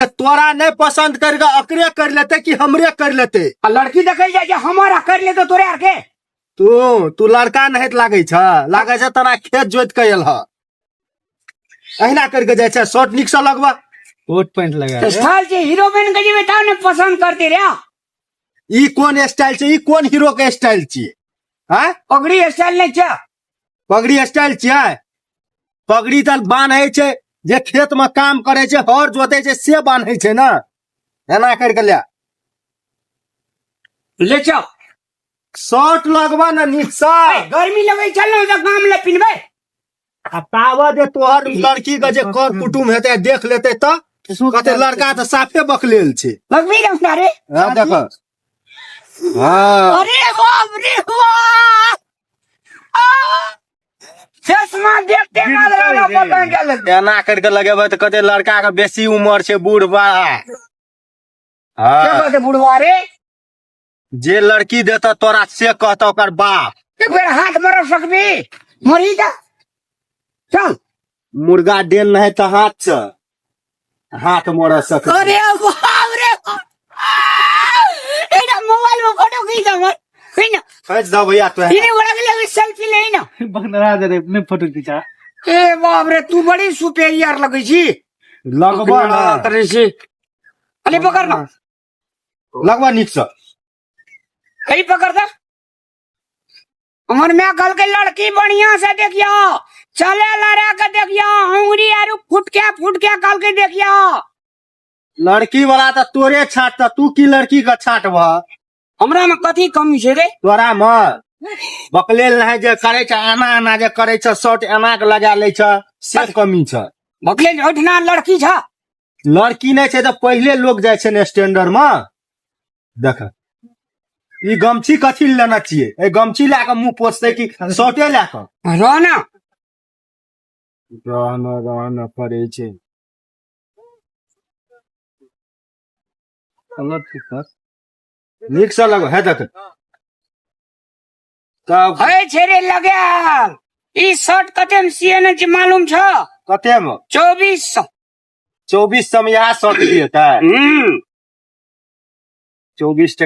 तोरा नहीं पसंद कर के अकरे कर लेते कि हमरे कर लेते? आ लड़की देखै जाइ छै, हमारा कर लेते तोरे आर के। तू तू लड़का नहीं लागै छ, लागै छ तोरा खेत जोत के एल ह, अहिना करके जाइ छै। शर्ट नीक से लगबा, कोट पैंट लगा। स्टाइल छै, हीरो बन के जेबै तब ने पसंद करते रे। ई कोन स्टाइल छै? ई कोन हीरो के स्टाइल छियै? आँय, पगड़ी स्टाइल नहि छै। पगड़ी स्टाइल छियै? पगड़ी तऽ बान्है छै जे खेत में काम करै छै, हर जोतै छै, से बान्है छै ने। एना करके ले। ले चल। शर्ट लगबा ने नीक से। गर्मी लगै छल ने तऽ गाम ले पिन्हबै। आ ताबऽ जे तोहर लड़की के जे कर कुटुम हेतै, देख लेतै तऽ कहतै लड़का तऽ साफे बकलेल छै। लगबी ने हमरा रे। हाँ देख, हाँ। अरे बाप रे बाप, चश्मा देखते ना लगा पतंग गेल। एना करके लगेबै तऽ कहतै लड़का के बेसी उमर छै, बूढ़ बा। हाँ। के कहते बुढ़वा रे? जे लड़की देता तोरा से कहता ओकर बाप। एक बेर हाथ मर सकबी? मरी जा, चल। मुर्गा डेन नहीं तो हाथ से हाथ मोड़ सक। अरे बाप रे, एटा मोबाइल में फोटो खींच हमर, खींच ना। खींच दो भैया तो। इने बड़ा के लिए सेल्फी ले ना। बंदरा दे रे, नहीं फोटो खींचा। ए बाप रे, तू बड़ी सुपेरियर लगै छी। लगबा ना। करे छी, अरे पकड़ ना। लगबा नीक से। कहीं पकड़ दे। हमर my कहलकै लड़की बढ़िया से देखियो, चले लड़ा के देखियो, उंगली आरू फुटके फुटके कहलकै देखियो। लड़की वाला तऽ तोरे छाट, तू की लड़की के छाटबह? हमरा में कथी कमी छै रे? तोरा में बकलेल नहीं जे करे छै, एना एना जे करे छै, शर्ट एना के लगा लै छै, से कमी छै। बकलेल ओठना लड़की छ। लड़की नहि छै तऽ पहिले लोग जाइ छै ने स्टैंडर में। देख, ई गमछी कथी लए लेने छियै? एहि गमछी लए कऽ मुँह पोछतै कि शर्टे लए कऽ? रह ना। रहना रहना पड़ै छै। नीक से लगो है, देख तब। है छै रे लगायल। ई शर्ट कते में सियने छै मालूम छ? कते में? 2400। 2400 में इएह शर्ट दिएतै? 24 टका।